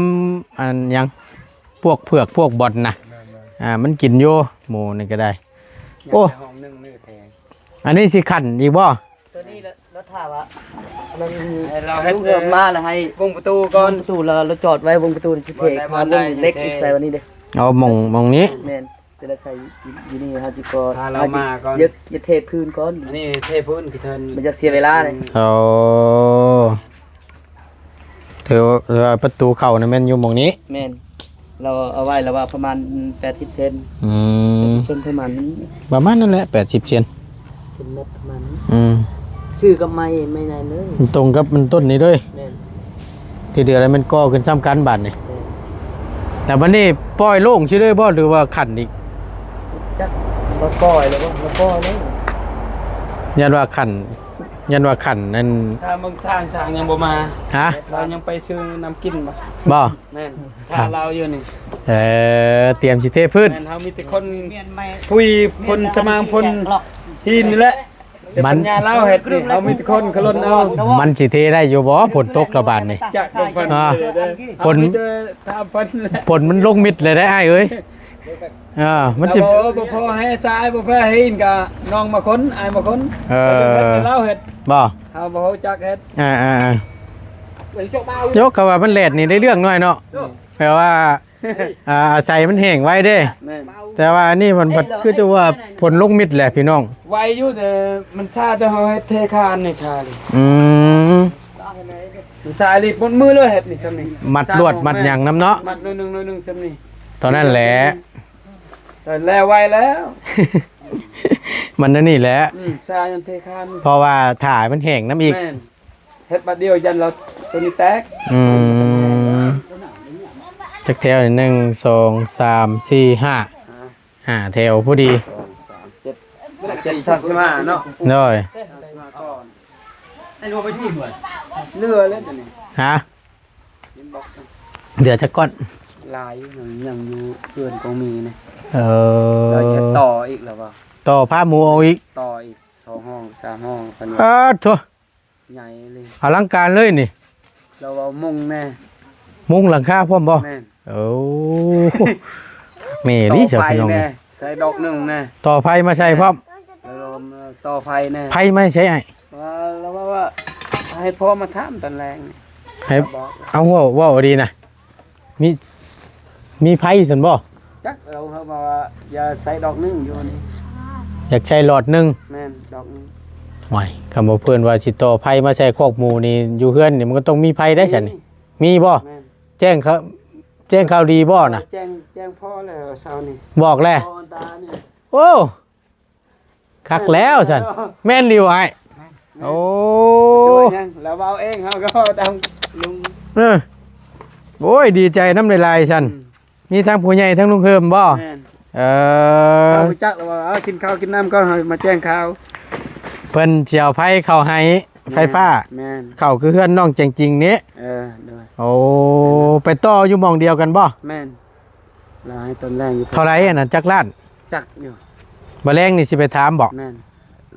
ອັນຫຍັງ ພວກເຜືອກພວກບອນນະ. ແມ່ນໆ ອ່າ ມັນກິນຢູ່ ໝູນີ້ກະໄດ້. ໂອ້ ຢາກໄດ້ຫ້ອງໜຶ່ງນີ້ແພງ. ອັນນີ້ຊິຂັນອີກບໍ່? ຕົວນີ້ລະ ລະຖ້າວ່າ ອັນນັ້ນ ໃຫ້ລາວເຮັດ ເອີ ມາລະໃຫ້ວົງປະຕູກ່ອນ ວົງປະຕູລະ ລະຈອດໄວ້ວົງປະຕູຊິເທ ບໍ່ໄດ້ ຫາວົງເຫຼັກ ບໍ່ໄດ້ ໃສ່ວັນນີ້ເດ້. ເອົາໝ່ອງ ໝ່ອງນີ້ ແມ່ນ ແຕ່ລະໃສ່ຢູ່ນີ້ ເຮົາຊິກໍ ຖ້າລາວມາກ່ອນ ຢາກ ຢາກເທພື້ນກ່ອນ ອັນນີ້ເທພື້ນຄືເທິນ ມັນຈະເສຍເວລາເດ້ ໂອ້ ຖື ຖືວ່າປະຕູເຂົ້ານີ້ແມ່ນຢູ່ໝ່ອງນີ້ ແມ່ນ ລາວເອົາໄວ້ລາວວ່າປະມານແປດສິບເຊັນ ອືມ ແປດສິບເຊັນປະມານນີ້ ປະມານນັ້ນແຫຼະ ແປດສິບເຊັນ ເປັນແມັດປະມານນີ້ ອືມ ຊື້ກັບໄມ້ ໄມ້ນັ້ນເລີຍ ມັນຕົງກັບມັນຕົ້ນນີ້ເລີຍ ແມ່ນ ທີ່ເດືອນລະແມ່ນກໍ່ຂຶ້ນຊ້ຳກັນບາດນີ້ ແມ່ນ ແຕ່ບັດນີ້ປ່ອຍໂລ່ງຊື່ເລີຍບໍ່ ຫຼືວ່າຂັນອີກ? ຈັກ ບໍ່ປ່ອຍແລ້ວບໍ່ ບໍ່ປ່ອຍແລ້ວ ຢ້ານວ່າຂັນ ຢ້ານວ່າຂັນນັ້ນ ຖ້າເບິ່ງຊ່າງ ຊ່າງຍັງບໍ່ມາ ຮະ ລາວຍັງໄປຊື້ນ້ຳກິນບໍ່ ບໍ່ ແມ່ນ ຖ້າລາວຢູ່ນີ້ ເອີ ຕຽມຊິເທພື້ນ ແມ່ນ ເຮົາມີແຕ່ຄົນ ຜູ້ຄົນສະໝາງຄົນຫີນນີ້ແຫຼະ ມັນ ປັນຍາລາວເຮັດນີ້ ເຮົາມີແຕ່ຄົນຂະຫຼົ່ນເອົາ ມັນຊິເທໄດ້ຢູ່ບໍ່ ຝົນຕົກລະບາດນີ້ ຈັກລົງໄປ ອ່າ ເລີຍເດີ ຝົນ ເຮົາມີແຕ່ຖາມເພິ່ນແຫຼະ ຝົນມັນລົງມິດເລີຍໄດ໋ອ້າຍເອີຍ ອ່າ ມັນຊິ ລາວບອກ ເອີ ບໍ່ພໍໃຫ້ຊາຍ ບໍ່ພໍໃຫ້ຫີນ ກະນ້ອງມາຂົນ ອ້າຍມາຂົນ ເອີ ເຮົາເຮັດ ເຮົາເຮັດ ບໍ່ ເຮົາບໍ່ຮູ້ຈັກເຮັດ ອ່າໆໆ ໂຍກ ເຂົາວ່າມັນແລດນີ້ໄດ້ເລື່ອງໜ້ອຍເນາະ ແປວ່າ ອ່າ ອາໄສມັນແຫ້ງໄວເດ້ ແມ່ນ ແຕ່ວ່າອັນນີ້ມັນ ເອີ ຄືຈະວ່າຝົນລົງມິດແຫຼະພີ່ນ້ອງ ໄວຢູ່ ແຕ່ມັນຊ້າ ແຕ່ເຮົາເຮັດເທຄານນີ້ຊ້າເລີຍ ອືມ ມັນຊ້າອີ່ຫຼີ ໝົດມື້ເລີຍເຮັດນີ້ ຊ່ຳນີ້ ມັດລວດມັດຫຍັງນຳເນາະ ມັດໜ້ອຍໜຶ່ງ ໜ້ອຍໜຶ່ງ ຊ່ຳນີ້ ຕອນນັ້ນແຫຼະ ແລ້ວໄວແລ້ວ ມັນອັນນີ້ແຫຼະ ອືມ ຊາຍມັນເທຄານ ເພາະວ່າຖ້າໃຫ້ມັນແຫ້ງນຳອີກ ແມ່ນ ເຮັດບາດດຽວຢ້ານລາວໂຕນີ້ແຕກ ອືມ ຈັກແຖວນີ້ ໜຶ່ງ ສອງ ສາມ ສີ່ ຫ້າ ຫ້າແຖວພໍດີ ສອງ ສາມ ເຈັດ ເຈັດ ສາມສິບຫ້າເນາະ ໂດຍ ເຫຼືອແລ້ວໂຕນີ້ ຮະ ເຫຼືອຈັກກ້ອນ ຫຼາຍຢູ່ ຍັງຢູ່ເຮືອນກອງມີນະ ເອີ ລາວຈະຕໍ່ອີກແລ້ວວ່າ ຕໍ່ພາໝູ່ອອກອີກ ຕໍ່ອີກສອງຫ້ອງສາມຫ້ອງເພິ່ນວ່າ ປາດໂທ້ ໃຫຍ່ເລີຍ ອະລັງການເລີຍນີ້ ລາວເອົາມຸງແດ່ ມຸງຫຼັງຄາພ້ອມບໍ່? ແມ່ນ ໂອ້ ແມ່ນອີ່ຫຼີ ຕໍ່ໄຟ ພີ່ນ້ອງ ແດ່ ໃສ່ດອກໜຶ່ງແດ່ ຕໍ່ໄຟມາໃສ່ພ້ອມ ແລ້ວລາວມາຕໍ່ໄຟແດ່ ໄຟມາໃສ່ອ້າຍ ວ່າ ລາວວ່າ ວ່າໃຫ້ພໍ່ມາຖາມຕອນແລງນີ້ ໃຫ້ ເອົາ ເວົ້າ ເວົ້າດີນະ ມີ ມີໄຟຊັ້ນບໍ່? ຈັກ ເອົາ ເຮົາວ່າຢ່າໃສ່ດອກໜຶ່ງຢູ່ນີ້ ຢາກໃສ່ຫຼອດໜຶ່ງ ແມ່ນ ດອກໜຶ່ງ ໂອ້ຍ ຄຳວ່າເພິ່ນວ່າຊິຕໍ່ໄຟມາໃສ່ຄອກໝູນີ້ ຢູ່ເຮືອນນີ້ມັນກໍຕ້ອງມີໄຟໄດ໋ຊັ້ນນີ້ ມີ ມີບໍ່? ແມ່ນ ແຈ້ງເຂົາ ແຈ້ງຂ່າວດີບໍ່ນະ? ແຈ້ງ ແຈ້ງພໍ່ແລ້ວເຊົ້ານີ້ ບອກແລ້ວ ພໍ່ອັນຕານີ້ ໂອ້ ຄັກແລ້ວຊັ້ນ ແມ່ນຢູ່ອ້າຍ ແມ່ນ ໂອ້ ແມ່ນ ລາວເວົ້າເອງ ເຮົາກໍເວົ້າຕາມລຸງ ເອີ ໂອ້ຍ ດີໃຈນຳຫຼາຍໆຊັ້ນ ອືມ ມີທັງຜູ້ໃຫຍ່ທັງລຸງເຮີມບໍ່? ແມ່ນ ເອີ ເຮົາຮູ້ຈັກແລ້ວວ່າ ເອົາ ກິນເຂົ້າກິນນ້ຳກ່ອນ ເຮົາມາແຈ້ງຂ່າວ ເພິ່ນຊິເອົາໄຟເຂົ້າໃຫ້ ແມ່ນ ໄຟຟ້າ ແມ່ນ ເຂົ້າຄືເຮືອນນ້ອງແຈງຈິງນີ້ ເອີ ໂດຍ ໂອ້ ໄປຕໍ່ຢູ່ໝ່ອງດຽວກັນບໍ່? ແມ່ນ ລາວໃຫ້ຕອນແລງຢູ່ ເທົ່າໃດອັນນັ້ນ ຈັກລ້ານ? ຈັກຢູ່ ມື້ແລງນີ້ຊິໄປຖາມບໍ່? ແມ່ນ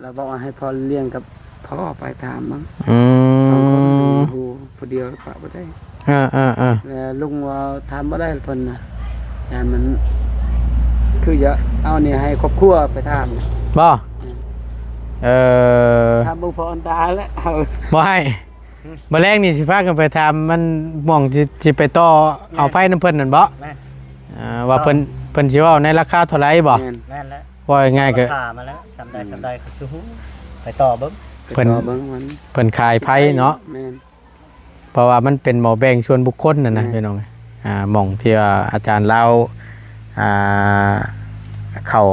ລາວບອກວ່າໃຫ້ພໍ່ລ້ຽງກັບພໍ່ໄປຖາມເບິ່ງ ອືມ ສອງຄົນຢູ່ຜູ້ດຽວປະບໍ່ໄດ້ ເອີໆໆ ແລ້ວລຸງວ່າຖາມບໍ່ໄດ້ເພິ່ນນະ ຢ້ານມັນ ຄືຈະເອົານີ້ໃຫ້ຄອບຄົວໄປຖາມ ບໍ່? ແມ່ນ ເອີ ຖາມເບິ່ງພໍ່ອັນຕາແຫຼະ ເຮົາ ບໍ່ໃຫ້ ມື້ແລງນີ້ຊິພາກັນໄປຖາມມັນ ໝ່ອງຊິ ຊິໄປຕໍ່ເອົາໄຟນຳເພິ່ນນັ້ນບໍ? ແມ່ນ ອ່າ ວ່າເພິ່ນ ເພິ່ນຊິເວົ້າໃນລາຄາເທົ່າໃດບໍ? ແມ່ນ ແມ່ນແຫຼະ ເວົ້າງ່າຍໆກໍ ລາຄາມາແລ້ວ ສ່ຳໃດ ອືມ ສ່ຳໃດກໍຄືຮູ້ ໄປຕໍ່ເບິ່ງ ໄປຕໍ່ເບິ່ງມັນ ເພິ່ນຂາຍໄຟເນາະ ແມ່ນ ເພາະວ່າມັນເປັນໝໍ້ແບ່ງສ່ວນບຸກຄົນນັ້ນນະ ແມ່ນ ພີ່ນ້ອງ ອ່າ ໝ່ອງທີ່ວ່າອາຈານລາວ ອ່າ ເຂົ້າ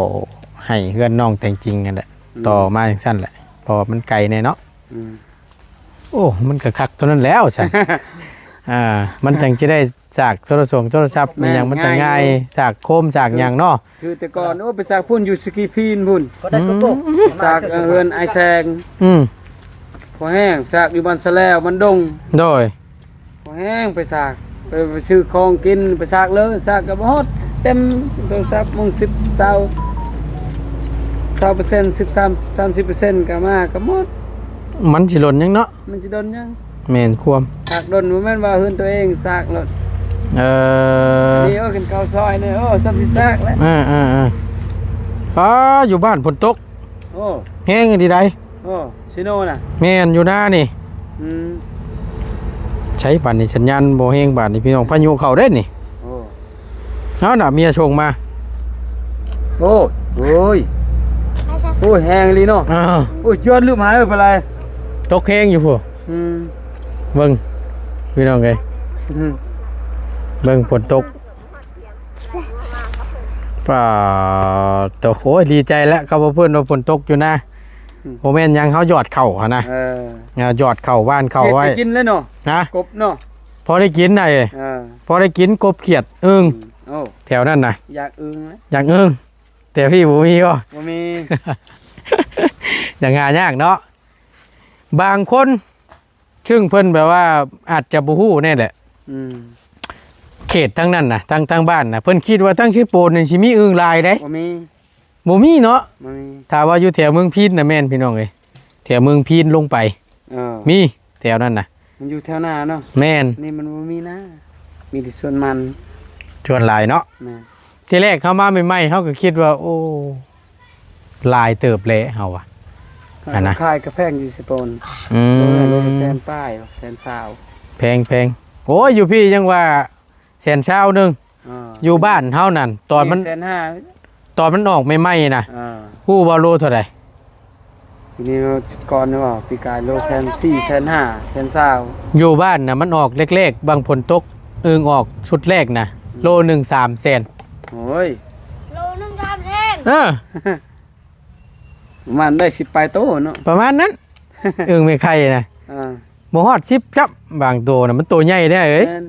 ໃຫ້ເຮືອນນ້ອງແຕງຈິງນັ້ນແຫຼະ ອືມ ຕໍ່ມາຈັ່ງຊັ້ນແຫຼະ ເພາະວ່າມັນໄກແດ່ເນາະ ອືມ ໂອ້ ມັນກໍຄັກເທົ່ານັ້ນແລ້ວຊັ້ນ ອ່າ ມັນຈັ່ງຊິໄດ້ສາກໂທລະສົງໂທລະສັບ ແມ່ນ ອີ່ຫຍັງມັນຈັ່ງງ່າຍ ງ່າຍຢູ່ ສາກໂຄມສາກຫຍັງເນາະ ຄືແຕ່ກ່ອນ ໂອ້ ໄປສາກພຸ້ນ ຢູ່ສະກີພີນພຸ້ນ ກໍໄດ້ກະປຸກ ອືມ ສາກເຮືອນອ້າຍແສງ ອືມ ພໍແຮງ ສາກຢູ່ບ້ານສະແລວ ບ້ານດົງ ໂດຍ ພໍແຮງ ໄປສາກ ໄປ ໄປຊື້ຂອງກິນ ໄປສາກເລີຍ ສາກກໍບໍ່ຮອດ ເຕັມໂທລະສັບ ມົງສິບ ຊາວ ຊາວເປີເຊັນ ສິບສາມ ສາມສິບເປີເຊັນ ກໍມາກໍໝົດ ມັນຊິດົນຫຍັງເນາະ ມັນຊິດົນຫຍັງ ແມ່ນຄວາມ ສາກດົນ ບໍ່ແມ່ນວ່າເຮືອນຕົວເອງສາກໂລດ ເອີ ນີ້ ໂອ້ ກິນເຂົ້າຊອຍນີ້ ໂອ້ ສ່ຳຊິສາກແຫຼະ ເອີໆໆ ອ້າ ຢູ່ບ້ານຝົນຕົກ ໂອ້ ແຮງອີ່ຫຼີໃດ ໂອ້ ຊິໂນນະ ແມ່ນ ຢູ່ນານີ້ ອືມ ໃຊ້ບາດນີ້ ສັນຍານບໍ່ແຮງບາດນີ້ ພີ່ນ້ອງ ພາຍຸເຂົ້າເດ້ນີ້ ໂອ້ ເອົານະ ເມຍສົ່ງມາ. ໂອ້ຍ ໂອ້ຍ ໂອ້ຍ ແຮງອີ່ຫຼີເນາະ. ອ້າວ ໂອ້ຍ ຈອນລືມຫາຍໄປປານໃດ. ຕົກແຮງຢູ່ພຸ້ນ. ອືມ ເບິ່ງພີ່ນ້ອງເອີຍ. ອືມ ເບິ່ງຝົນຕົກ. ປາດໂທ້ ໂອ້ຍ ດີໃຈແລ້ວ ເຂົາບໍ່ເພິ່ນວ່າຝົນຕົກຢູ່ນະ. ອືມ ບໍ່ແມ່ນຫຍັງ ເຮົາຢອດເຂົ້າຫັ້ນນະ. ເອີ ຢອດເຂົ້າ ຫວ່ານເຂົ້າໄວ້ ເຮັດໄດ້ກິນແລ້ວເນາະ. ຮະ ກົບເນາະ. ພໍໄດ້ກິນໄດ໋. ເອີ ພໍໄດ້ກິນກົບຂຽດອຶ່ງ. ອືມ ໂອ້ ແຖວນັ້ນນະ ຢາກອຶ່ງນະ. ຢາກອຶ່ງ ແຕ່ພີ້ບໍ່ມີບໍ່? ບໍ່ມີ. ຍັງຫາຍາກເນາະ. ບາງຄົນ ຊຶ່ງເພິ່ນແບບວ່າອາດຈະບໍ່ຮູ້ແນ່ແຫຼະ. ອືມ ເຂດທາງນັ້ນນະ ທາງ ທາງບ້ານນະ ເພິ່ນຄິດວ່າທາງເຊໂປນນີ້ຊິມີອຶ່ງຫຼາຍເດ້. ບໍ່ມີ ບໍ່ມີເນາະ. ບໍ່ມີ. ຖ້າວ່າຢູ່ແຖວເມືອງພີນນະແມ່ນ ພີ່ນ້ອງເອີຍ ແຖວເມືອງພີນລົງໄປ. ເອີ ມີແຖວນັ້ນນະ. ມັນຢູ່ແຖວນາເນາະ. ແມ່ນ. ນີ້ມັນບໍ່ມີນາ ມີແຕ່ສວນມັນ ສວນຫຼາຍເນາະ. ແມ່ນ. ທີແລກເຮົາມາໃໝ່ໆ ເຮົາກໍຄິດວ່າ ໂອ້ ຫຼາຍເຕີບແຫຼະ ເຮົາວ່າ ອັນນະ ຂາຍກໍແພງຢູ່ເຊໂປນ. ອືມ ໂລລະແສນປາຍ ແສນຊາວ. ແພງໆ. ໂອ້ຍ ຢູ່ພີ້ຍັງວ່າແສນຊາວໜຶ່ງ. ອ່າ ຢູ່ບ້ານເຮົານັ້ນ ຕອນມັນ ແສນຫ້າ ຕອນມັນອອກໃໝ່ໆນະ. ອ່າ ຮູ້ບໍ່ໂລເທົ່າໃດ? ປີນີ້ໂລກ່ອນນີ້ວ່າ ປີກາຍໂລແສນສີ່ ແສນຫ້າ ແສນຊາວ. ຢູ່ບ້ານນະ ມັນອອກແລກໆ ບາງຝົນຕົກ ອຶ່ງອອກຊຸດແລກນະ ອືມ ໂລໜຶ່ງສາມແສນ. ໂອ້ຍ ໂລໜຶ່ງສາມແສນ. ເອີ ປະມານໄດ້ສິບປາຍໂຕເນາະ ປະມານນັ້ນ. ອຶ່ງແມ່ໄຂ່ນະ ອ່າ ບໍ່ຮອດສິບຊ້ຳ ບາງໂຕນະ ມັນໂຕໃຫຍ່ເດ້ເອີຍ. ແມ່ນ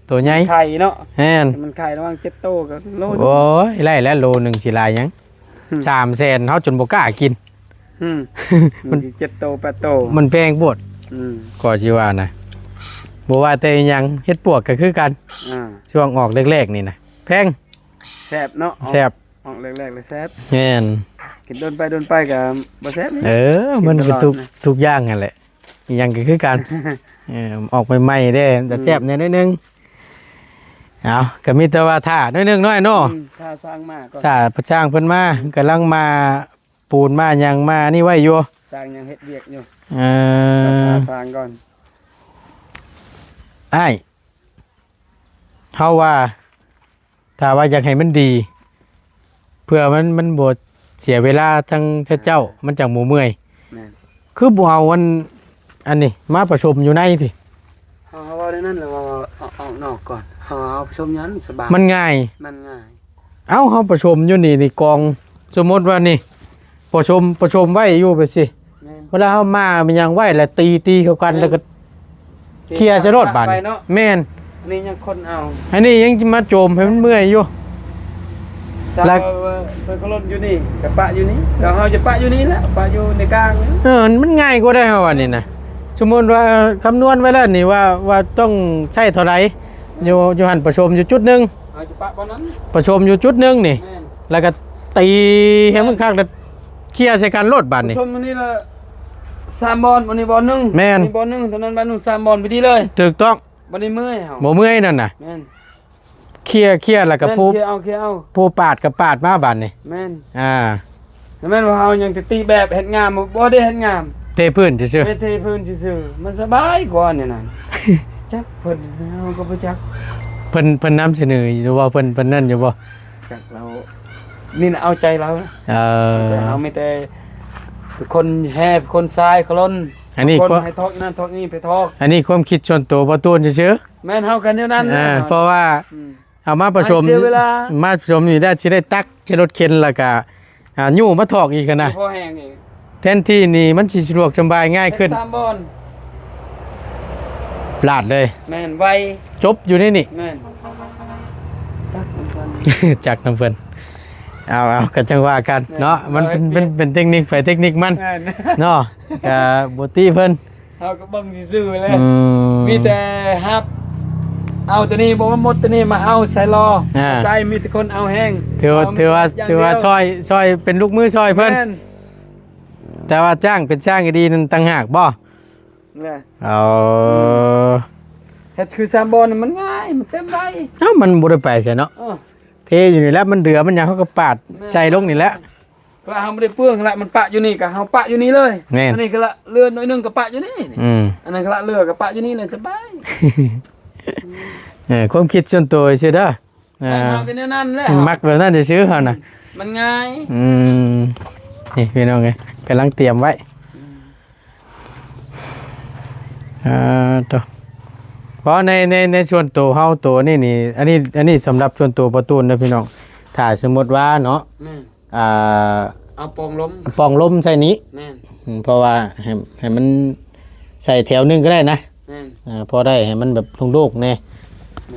ໂຕໃຫຍ່ ໄຂ່ເນາະ. ແມ່ນ ມັນໄຂ່ລະຫວ່າງເຈັດໂຕກໍໂລໜຶ່ງ. ໂອ້ຍ ໄລ່ແລ້ວ ໂລໜຶ່ງຊິຫຼາຍຫຍັງ. ອືມ ສາມແສນ ເຮົາຈົນບໍ່ກ້າກິນ. ອືມ ມັນຊິເຈັດໂຕ ແປດໂຕ ມັນແພງໂພດ. ອືມ ກໍຊິວ່ານະ ບໍ່ວ່າແຕ່ອີຫຍັງ ເຫັດປວກກໍຄືກັນ. ອ່າ ຊ່ວງອອກແລກໆນີ້ນະ ແພງ. ແຊບເນາະ. ແຊບ. ອອກແລກໆແລ້ວແຊບ. ແມ່ນ. ກິນດົນໄປດົນໄປກໍບໍ່ແຊບ. ເອີ ມັນກໍທຸກ ກິນຕະຫຼອດນະ ທຸກຢ່າງຫັ້ນແຫຼະ ອີຫຍັງກໍຄືກັນ. ເອີ ອອກໃໝ່ໆເດ້ ຈະແຊບແດ່ໜ້ອຍໜຶ່ງ. ອືມ ເອົາ ກໍມີແຕ່ວ່າຖ້າໜ້ອຍໜຶ່ງເນາະ ເນາະ. ອືມ ຖ້າຊ່າງມາກ່ອນ ຖ້າຊ່າງເພິ່ນມາ ອືມ ກຳລັງມາປູນມາຫຍັງມານີ້ໄວ້ຢູ່. ຊ່າງຍັງເຮັດວຽກຢູ່. ເອີ ຖ້າຊ່າງກ່ອນ. ອ້າຍ ເຮົາວ່າ ຖ້າວ່າຢາກໃຫ້ມັນດີ ເພື່ອມັນ ມັນບໍ່ເສຍເວລາທັງເຈົ້າ ອ່າ ມັນຈັ່ງບໍ່ເມື່ອຍ. ແມ່ນ. ຄືບໍ່ເອົາອັນ ອັນນີ້ມາປະສົມຢູ່ໃນພີ້? ເຮົາ ເຮົາເວົ້າແນວນັ້ນແລ້ວ ເຮົາເອົາອອກນອກກ່ອນ ເຮົາ ເຮົາປະສົມຢູ່ນັ້ນສະບາຍ ມັນງ່າຍ ມັນງ່າຍ. ເອົ້າ ເຮົາປະສົມຢູ່ນີ້ ນີ້ກອງ ສົມມຸດວ່ານີ້ ປະສົມ ປະສົມໄວ້ຢູ່ແບບຊີ້. ແມ່ນ. ເວລາເຮົາມາມີຫຍັງໄວ້ ແລ້ວຕີ ຕີເຂົ້າກັນ ແມ່ນ ແລ້ວກໍເຄຍໃສ່ໂລດບາດນີ້. ແມ່ນ. ອັນນີ້ຍັງຄົນເອົາ ອັນນີ້ຍັງມາໂຈມໃຫ້ມັນເມື່ອຍຢູ່. ແລ້ວເພິ່ນກໍຫຼົ່ນຢູ່ນີ້ ກໍປະຢູ່ນີ້ ແລ້ວເຮົາຈະປະຢູ່ນີ້ແຫຼະ ປະຢູ່ໃນກາງ. ເອີ ມັນງ່າຍກວ່າໄດ໋ ເຮົາວ່ານີ້ນະ. ສົມມຸດວ່າ ເອີ ຄຳນວນໄວ້ແລ້ວນີ້ວ່າ ວ່າຕ້ອງໃຊ້ເທົ່າໃດ ຢູ່ ຢູ່ຫັ້ນປະສົມຢູ່ຈຸດໜຶ່ງ. ເຮົາຈະປະບ່ອນນັ້ນ ປະສົມຢູ່ຈຸດໜຶ່ງນີ້. ແມ່ນ. ແລ້ວກໍຕີໃຫ້ມັນຄັກ ແລ້ວເຄຍໃສ່ກັນໂລດບາດນີ້. ປະສົມມື້ນີ້ລະສາມບ່ອນ ມື້ນີ້ບ່ອນໜຶ່ງ. ແມ່ນ. ນີ້ບ່ອນໜຶ່ງ ເທົ່ານັ້ນບ່ອນໜຶ່ງ ສາມບ່ອນ ພໍດີເລີຍ. ຖືກຕ້ອງ. ບໍ່ໄດ້ເມື່ອຍເຮົາ ບໍ່ເມື່ອຍນັ້ນນະ. ແມ່ນ. ເຄຍ ເຄຍ ແລ້ວກໍ ແມ່ນ ຜູ້ ເຄຍເອົາ ເຄຍເອົາ ຜູ້ປາດກໍປາດມາບາດນີ້. ແມ່ນ. ອ່າ ແມ່ນວ່າເຮົາຍັງຈະຕີແບບເຮັດງາມ ບໍ່ໄດ້ເຮັດງາມ ເທພື້ນຊື່ໆ. ແມ່ນ ເທພື້ນຊື່ໆ ມັນສະບາຍກວ່າແນວນັ້ນ. ຈັກເພິ່ນ ເຮົາກໍບໍ່ຈັກ ເພິ່ນ ເພິ່ນນຳສະເໜີຢູ່ບໍ່? ເພິ່ນ ເພິ່ນນັ້ນຢູ່ບໍ່? ຈັກລາວ ນີ້ນະເອົາໃຈລາວນະ. ເອີ ເອົາໃຈເຮົາ ມີແຕ່ເປັນຄົນແຫ່ ເປັນຄົນຊາຍຄົນລົນ. ອັນນີ້ ຄົນໃຫ້ທອກນັ້ນທອກນີ້ໄປທອກ. ອັນນີ້ຄວາມຄິດສ່ວນຕົວບໍ່ຕູນຊື່ໆ. ແມ່ນ ເຮົາກໍແນວນັ້ນແຫຼະ. ເອີ ເພາະວ່າ ອືມ ເອົາມາປະສົມ ເສຍເວລາ ມາປະສົມນີ້ໄດ້ ຊິໄດ້ຕັກໃສ່ລົດເຂັນ ແລ້ວກະ ອ່າ ຍູ້ມາຖອກອີກຫັ້ນນະ ພໍແຮງອີກ. ແທນທີ່ນີ້ມັນຊິສະດວກສະບາຍງ່າຍຂຶ້ນ. ສາມບ່ອນ ຫຼາດເລີຍ. ແມ່ນ ໄວ ຈົບຢູ່ໃນນີ້. ແມ່ນ ຈັກນຳເພິ່ນ ຈັກນຳເພິ່ນ. ເອົາ ເອົາ ກໍຈັ່ງວ່າກັນເນາະ. ແມ່ນ ມັນເປັນ ເປັນ ເປັນເຕັກນິກໃຜເຕັກນິກມັນ. ແມ່ນ ເນາະ ກໍບໍ່ຕິເພິ່ນ. ເຮົາກໍເບິ່ງຊື່ໆແຫຼະ. ອືມ ມີແຕ່ຮັບເອົາຕົວນີ້ ບໍ່ໝົດຕົວນີ້ມາເອົາໃສ່ລໍ້ ອ່າ ໃສ່ ມີແຕ່ຄົນເອົາແຮງ. ຖືວ່າ ເອົາ ຖືວ່າ ຖືວ່າຊ່ອຍ ຊ່ອຍເປັນລູກມືຊ່ອຍເພິ່ນ. ແມ່ນ. ແຕ່ວ່າຈ້າງ ເປັນຊ່າງດີໆນັ້ນຕ່າງຫາກບໍ່? ແຫຼະ. ເອົາ ເຮັດຄືສາມບ່ອນນີ້ມັນງ່າຍ ມັນເຕັມໄວ. ເອົ້າ ມັນບໍ່ໄດ້ໄປໃສເນາະ. ເອີ ເທຢູ່ນີ້ແຫຼະ ມັນເດືອມັນຫຍັງ ເຮົາກໍປາດ ແມ່ນ ໃສ່ລົງນີ້ແຫຼະ. ແລ້ວເຮົາບໍ່ໄດ້ເປືອງລະ ມັນປະຢູ່ນີ້ ກໍເຮົາປະຢູ່ນີ້ເລີຍ. ແມ່ນ. ອັນນີ້ກໍລະເຫຼືອໜ້ອຍໜຶ່ງກໍປະຢູ່ນີ້. ອືມ ອັນນັ້ນກໍລະເຫຼືອກໍປະຢູ່ນີ້ເລີຍ ສະບາຍ. ເອີ ຄວາມຄິດສ່ວນຕົວຊື່ເດີ. ອ່າ ເຮົາກໍແນວນັ້ນແຫຼະ ມັກແບບນັ້ນຊື່ໆ ເຮົານະ ມັນງ່າຍ ອືມ ນີ້ພີ່ນ້ອງເອີຍ ກຳລັງຕຽມໄວ້ ອ່າ ໂຕ ເພາະໃນ ໃນ ໃນສ່ວນໂຕເຮົາໂຕນີ້ນີ້ ອັນນີ້ ອັນນີ້ສຳລັບສ່ວນໂຕປະຕູນເດີພີ່ນ້ອງ ຖ້າສົມມຸດວ່າເນາະ ແມ່ນ ອ່າ ເອົາປ່ອງລົມ ປ່ອງລົມໃສ່ນີ້ ແມ່ນ ອືມ ເພາະວ່າໃຫ້ ໃຫ້ມັນໃສ່ແຖວໜຶ່ງກໍໄດ້ນະ ແມ່ນ ອ່າ ພໍໄດ້ໃຫ້ມັນແບບໂລ່ງໆແດ່ ແມ່ນ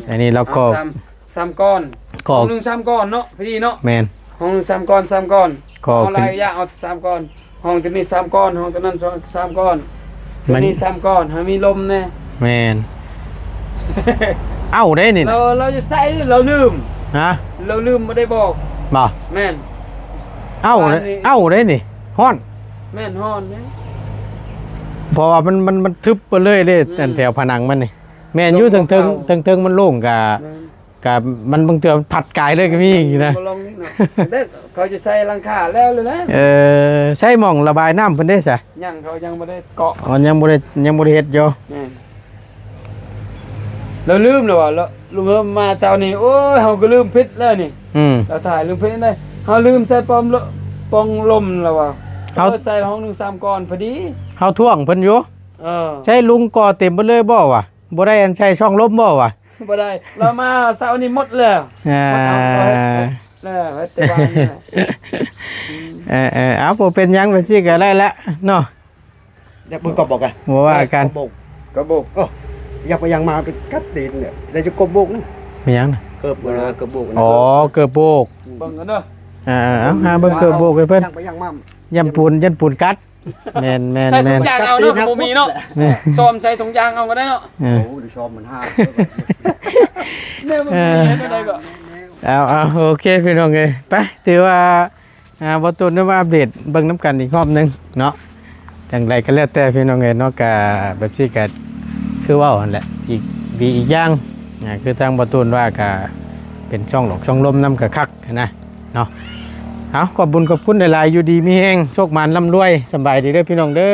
ອັນນີ້ລາວກໍ ເອົາສາມ ສາມກ້ອນ ກໍຫ້ອງໜຶ່ງສາມກ້ອນເນາະ ພໍດີເນາະ ແມ່ນ ຫ້ອງໜຶ່ງສາມກ້ອນ ສາມກ້ອນ ກໍ ເອົາຫຼາຍຢ່າງ ເອົາສາມກ້ອນ ຫ້ອງຕົວນີ້ສາມກ້ອນ ຫ້ອງຕົວນັ້ນສາມກ້ອນ ມັນ ຕົວນີ້ສາມກ້ອນ ໃຫ້ມີລົມແດ່ ແມ່ນ ເອົາໄດ້ນີ້ນະ ລາວ ລາວຈະໃສ່ ລາວລືມ ຮະ ລາວລືມບໍ່ໄດ້ບອກ ບໍ່ ແມ່ນ ເອົາ ບ້ານນີ້ ເອົາໄດ້ນີ້ ຮ້ອນ ແມ່ນຮ້ອນເດ້ ເພາະວ່າມັນ ມັນ ມັນທຶບໄປເລີຍເດ້ ອືມ ອັນແຖວຜະໜັງມັນນີ້ ແມ່ນຢູ່ ເທິງໆ ເທິງໆມັນໂລ່ງກະ ແມ່ນ ກະມັນບາງເທື່ອພັດກາຍເລີຍກໍມີຢູ່ນະ ບໍ່ລອງນີ້ນະ ເດ້ ເຂົາຈະໃສ່ຫຼັງຄາແລ້ວເລີຍນະ ເອີ ໃສ່ໝ່ອງລະບາຍນ້ຳເພິ່ນເດ້ຊະ ຍັງ ເຂົາຍັງບໍ່ໄດ້ເກາະ ອໍ ຍັງບໍ່ໄດ້ ຍັງບໍ່ໄດ້ເຮັດຢູ່ ແມ່ນ ລາວລືມແລ້ວວ່າ ລາວ ລຸງເຮີມມາເຊົ້ານີ້ ໂອ້ຍ ເຮົາກໍລືມຜິດແລ້ວນີ້ ອືມ ລາວຖ່າຍລືມຜິດໄດ້ ເຮົາລືມໃສ່ປ້ອມ ປ່ອງລົມແລ້ວວ່າ ເຮົາ ເອີ ໃສ່ຫ້ອງໜຶ່ງສາມກ້ອນພໍດີ ເຮົາທ້ວງເພິ່ນຢູ່ ເອີ ໃສ່ລຸງກໍ່ເຕັມເບິດເລີຍບໍ່ວະ ບໍ່ໄດ້ອັນໃສ່ຊ່ອງລົມບໍ່ວະ ບໍ່ໄດ້ ລາວມາເຊົ້ານີ້ໝົດແລ້ວ ອ່າ ໝົດເອົາ ເອົາເຮັດ ເຮັດແລ້ວ ເຮັດແຕ່ວ່ານີ້ແຫຼະ ເອີໆ ເອົາ ບໍ່ເປັນຫຍັງ ແບບຊີ້ກໍໄດ້ແຫຼະເນາະ ຢາກເບິ່ງກະບອກກະ ບໍ່ວ່າກັນ ກະບອກ ກະບອກ ເອີ ຢາກໄປຢາກມາກັດຕີນນີ້ ແລ້ວຈະກະບອກນະ ມີຫຍັງນະ ເກີບ ເກີບໂບກນະ ອໍ ເກີບໂບກ ເບິ່ງກັນເດີ ອ່າ ເອົາ ຫາເບິ່ງເກີບໂບກໃຫ້ເພິ່ນ ຢາກໄປຢາກມາ ຢ້ານປູນ ຢ້ານປູນກັດ ແມ່ນໆໆ ໃສ່ຖົງຢາງເອົາເນາະ ບໍ່ມີເນາະ ແມ່ນ ຊ້ອມໃສ່ຖົງຢາງເອົາກໍໄດ້ເນາະ ເອີ ໂອ້ ໄດ້ຊ້ອມມັນຫາ ແນວມັນມີໃຫ້ໄດ້ກໍ ເອົາໆ ໂອເຄພີ່ນ້ອງເອີຍ ໄປ ຖືວ່າ ອ່າ ບໍ່ຕູນໄດ້ມາອັບເດດເບິ່ງນຳກັນອີກຮອບໜຶ່ງເນາະ ຈັ່ງໃດກໍແລ້ວແຕ່ພີ່ນ້ອງເອີຍເນາະ ກະແບບຊີ້ກະຄືເວົ້າຫັ້ນແຫຼະ ອີກ ດີອີກຢ່າງ ອ່າ ຄືທາງບໍ່ຕູນວ່າກະເປັນຊ່ອງຫຼອກຊ່ອງລົມນຳກະຄັກຫັ້ນນະ ເນາະ ເອົາ ຂອບບຸນຂອບຄຸນຫຼາຍໆ ຢູ່ດີມີແຮງ ໂຊກໝານລ່ຳລວຍ ສຳບາຍດີເດີພີ່ນ້ອງເດີ.